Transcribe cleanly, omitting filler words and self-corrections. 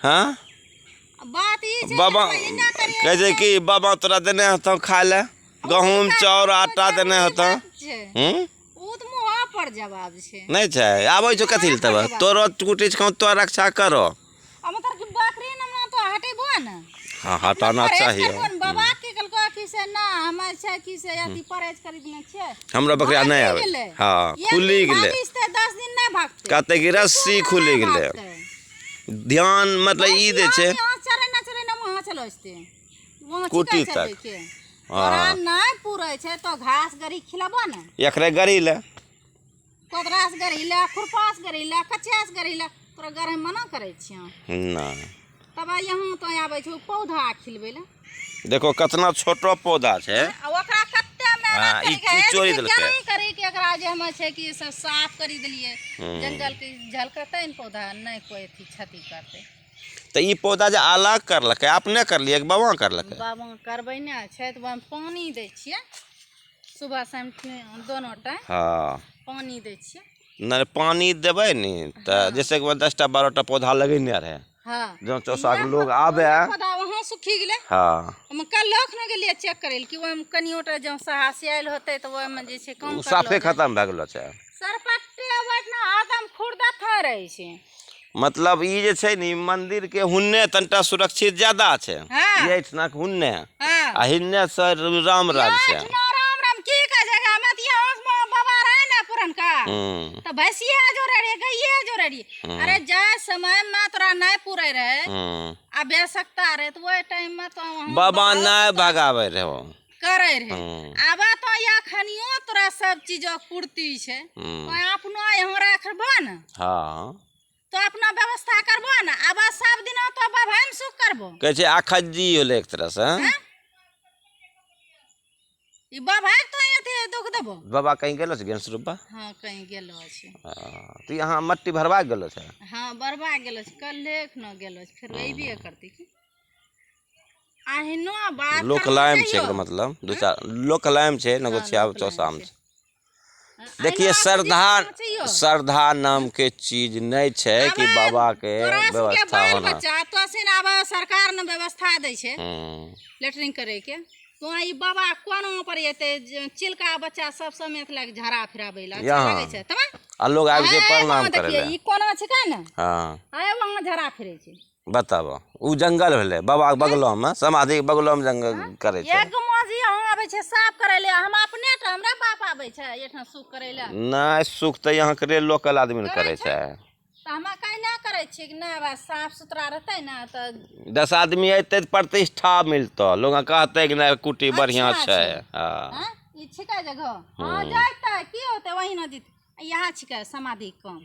हाँ? बात ई छै बाबा कि एना करियै कहै छै कि बाबा तोरा देने होतौ खाय लए, गहूम चाउर आटा देने होतौ। ओ तऽ मुँह पर जवाब छै। नहि छै, आबै छौ कथी लए तब? तोरो कुटी छौ, तोरा रक्षा करो। आ मतलब कि बकरी ने तो हटेबो ने। हाँ, हटाना चाहिए। बाबा की कहलको कि से ना हमे छै कि से अथी परहेज करी देने छियै। हमरा बकरिया नहि आबै। हाँ, खुली गेलै। 10 दिन नहि भागतै। कहतै कि रस्सी खुली गेलै। ध्यान मतलब ई दै छै। चले ना चले ना वहाँ चलो जेतै। कुटी तक। तोरा नहि पूरै छै तो घास गरी खिलाबो ने। एकरे गरी ले। कोदरा से गरी ले, खुरपा से गरी ले, कचिया से गरी ले, तोरा गरे मना करै छियौ। नहि। तब यहाँ तो आबै छौ पौधा खिलबै ले। देखो कतना छोटो पौधा छै। आ ओकरा कते मेहनत करी के चोरी देलकै। करी के एकरा जे हम छै कि सब साफ करी देलियै। जंगल के झलकतै ने पौधा, नहि कोइ अथी क्षति करतै। तऽ ई पौधा जे अलग करलकै, अपने करलियै कि बाबा करलकै? बाबा करबै ने छै तऽ ओहिमे पानि दै छियै सुबह शाम दोनो टाइम। हाँ, पानि दै छियै। नहि पानि देबै नी तऽ जैसे कि 10टा 12टा पौधा लगेने रहै। हाँ, जँ चौसाके लोग आबे। पौधा वहाँ सुखी गेलै। हाँ, हम कल ने गेलियै चेक करै लए कि ओहिमे कनियोटा जँ साहस आयल होतै तऽ ओहिमे जे छै कम ओ साफे खतम भए गेलो छै। सरपट्टे ओहिठिना हरदम खुरदा थोड़े रहै छै। मतलब ई जे छै ने मंदिर के हुन्ने तनिटा सुरक्षित ज्यादा छै। एहिठिना के हुन्ने आ हिन्ने से राम राज छै। राम राम की कहै छै हमे तऽ यहाँ बाबा रहै ने पुरनका तऽ भैंसिया जोड़े रहियै, गैये जोड़े रहियै। अरे जाय समय में तोरा नहीं पूरे रहे आ बेसकता रहे तो वही टाइम में तो बाबा नहीं भगावे रहे करे रहे। आब तो अखनियो तोरा सब चीज पूर्ति छै तो अपनो यहाँ रखबो ने। हाँ, तो अपना व्यवस्था करबो ने। आब सब दिन तो बाबा में सुख करबो। कहै छै आखजी होलै एक तरह से। ई बाबा के तो अथी दुख देबो। बाबा कहीं गेलो छै गेंस रूपा? हाँ, कहीं गेलो छै। तो यहाँ मट्टी भरवा गेलो छै? हाँ, भरवा गेलो छै, कल्हे न गेलो छै, फेर अइबे करतै की। अहिनो बात लोक लाइम छै एकर मतलब दू चार लोक लाइम छै नगोछिया चौसाम छै। देखिए श्रद्धा, श्रद्धा नाम के चीज नहीं छै कि बाबा के व्यवस्था होना। बच्चा तो आब सरकार ने व्यवस्था दै छै लेटरिन करे के। तो ई बाबा कोना पर एते चिलका बच्चा सब समेत लग झड़ा फिराबै ला अच्छा लगै छै तब आ लोग आबि के प्रणाम करे ला। ई कोना छै ने? हां, आय वहां झड़ा फिरै छै। बताबो उ जंगल भेलै बाबा के बगलो में, समाधि के बगलो में जंगल करे छै। एक मौजी यहाँ आबै छै साफ करे ले, हम अपने टा हमरा बाप आबै छै एठाम सुख करे ले। नहीं, सुख तऽ यहाँ के लोकल आदमी ने करे छै। तऽ हमरा कहीं ना करै छियै कि नहि बस साफ सुथरा रहतै ने तऽ 10 आदमी अयतै तऽ प्रतिष्ठा मिलतौ, लोग कहतै कि नहि कुटी बढ़िया छै। हाँ, ई छिकै जगह। हाँ, जैतै की होतै वही न जीत। यहाँ छिकै समाधि कम।